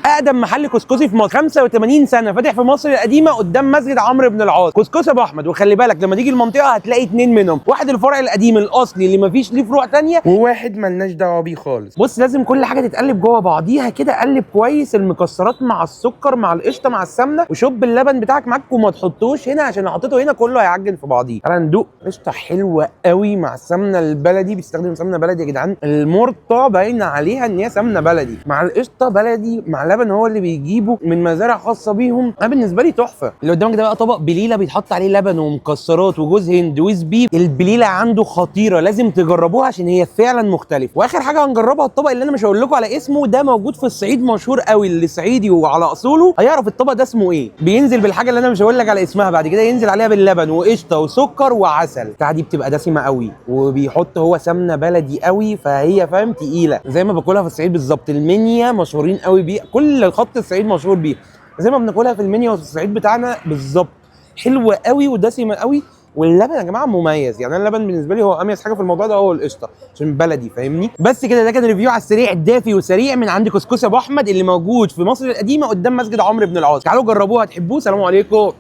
اقدم محل كسكسي في مصر، 85 سنة فاتح في مصر القديمة قدام مسجد عمرو بن العاص، كسكسي ابو احمد. وخلي بالك لما تيجي المنطقة هتلاقي 2 منهم، واحد الفرع القديم الاصلي اللي مفيش ليه فروع ثانية، وواحد ملناش دعوه بيه خالص. بص لازم كل حاجة تتقلب جوه بعضيها كده، قلب كويس المكسرات مع السكر مع القشطه مع السمنة، وشب اللبن بتاعك معاك وما تحطوش هنا عشان لو حطيته هنا كله هيعجن في بعضيه. تعالى ندوق. قشطه حلوة قوي مع السمنة البلدي، بيستخدم سمنه بلدي يا جدعان، المرطه باينة عليها ان هي سمنه بلدي مع القشطه بلدي مع لبن هو اللي بيجيبه من مزارع خاصة بيهم. انا بالنسبة لي تحفة. اللي قدامك ده بقى طبق بليلة بيتحط عليه لبن ومكسرات وجوز هند وزبيب. البليله عنده خطيرة، لازم تجربوها عشان هي فعلا مختلفة. واخر حاجة هنجربها الطبق اللي انا مش هقول لكم على اسمه، ده موجود في الصعيد مشهور قوي، اللي صعيدي وعلى اصوله هيعرف الطبق ده اسمه ايه. بينزل بالحاجة اللي انا مش هقول لك على اسمها، بعد كده ينزل عليها باللبن وقشطه وسكر وعسل. بتاع دي بتبقى دسمة قوي، وبيحط هو سمنه بلدي قوي، فهي فاهم تقيلة زي ما باكلها في الصعيد بالظبط. المنيا مشهورين قوي بيه، كل خط الصعيد مشهور بيه، زي ما بناكلها في المنيا وفي الصعيد بتاعنا بالظبط. حلوة قوي ودسمه قوي، واللبن يا جماعة مميز. يعني انا اللبن بالنسبة لي هو اميز حاجة في الموضوع ده، هو القشطه عشان بلدي فاهمني. بس كده، ده كان review على السريع الدافي وسريع من عند كسكسي ابو احمد اللي موجود في مصر القديمة قدام مسجد عمرو بن العاص. تعالوا جربوها هتحبوه. سلام عليكم.